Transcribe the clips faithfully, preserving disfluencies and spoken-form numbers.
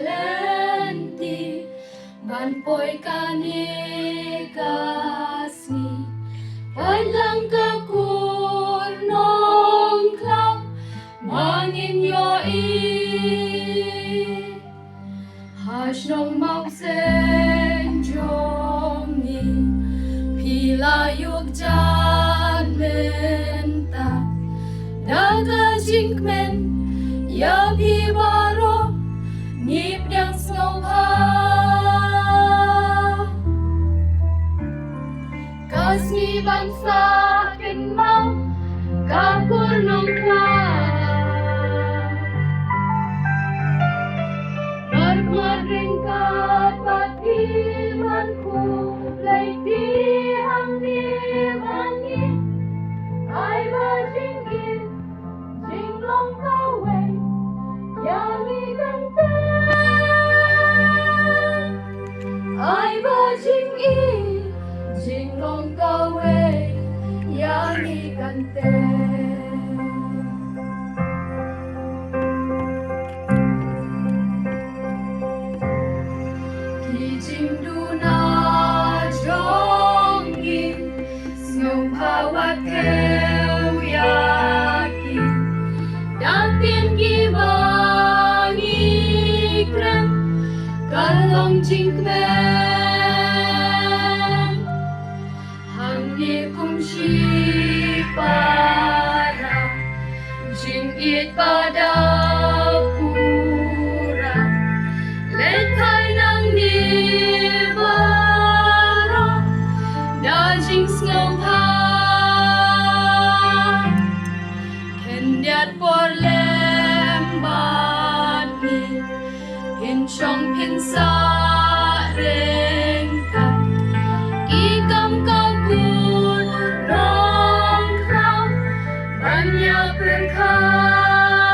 Lynti ban poi kane ka sngi, poi lang ka kur Nongkhlaw, ma ngin ïohi ha shnong Mawseiñ jong ngi. Phi la ïoh jan mynta da ka jingkmen ïa phi baroh, ngi pdiang sngewbha. Ka sngi ban sa kynmaw ka kur Nongkhlaw. Nar mar ryngkat bad phi man khublei phi hangne ma ngi. Ai ba jingim jinglong kawei ïa ngi kan tei. Ai ba jingim jinglong kawei ïa ngi kan tei. Ki jingduna jong ngi, sngewbha wat kiew ïa ki. Da phin ki ba ngi kren ka long jingkmen. Hangne kum shipara, jingïeit ba da pura. Leit kai nangne baroh da jingsngewbha. Khyndiat por lem bad ngi, phin shong phin sah ryngkat. Ki kam ka kur Nongkhlaw ban ïa pyrkhat.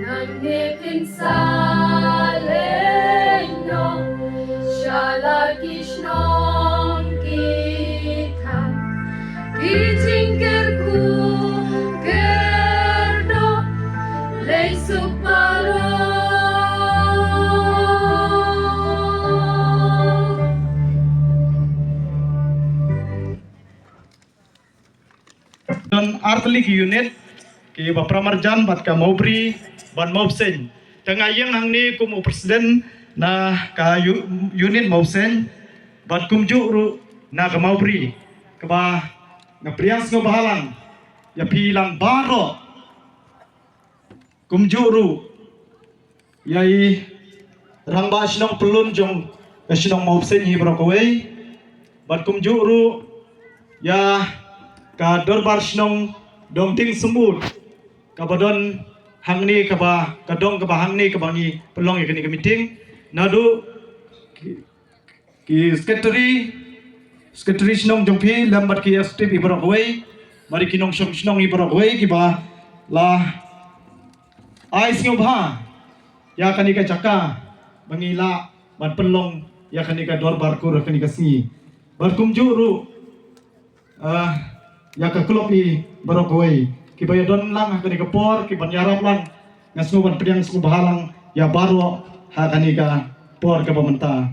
Nangne phin sa leit noh sha la ki shnong ki thaiñ, ki jingkyrkhu kyrdoh leit suk baroh. Don artylli ki unit, kiba Pramarjan bad ka Mawbri bad Mawbseiñ. Te nga ïeng hangne kum u president na ka u-, unit Mawbseiñ bad kumjuh ruh na ka Mawbri, kaba nga pdiang sngewbha lang ïa phi lang baroh. Kumjuh ruh ïa i rangbah shnong pyllun jong ka shnong Mawbseiñ hi baroh kawei. Bad kumjuh ruh ïa ka dorbar shnong Dongting Sumut, kaba don hangne, kaba, ka dong kaba hangne kaba ngi pynlong ïa kane ka meeting. Naduh ki secretary, secretary shnong jong phi lem bad ki executive hi baroh kawei, bad ki nongshong shnong hi baroh kawei kiba la ai sngewbha ïa kane ka jaka ba ngi lah ban pynlong ïa kane ka dorbar kur kane ka sngi. Bad kumjuh ruh, ah, ïa ka club hi baroh kawei kiba ïa don lang ha kane ka por, kiban ïarap lang. Nga sngew ban pdiang sngewbha lang ïa baroh ha kane ka por kaba mynta.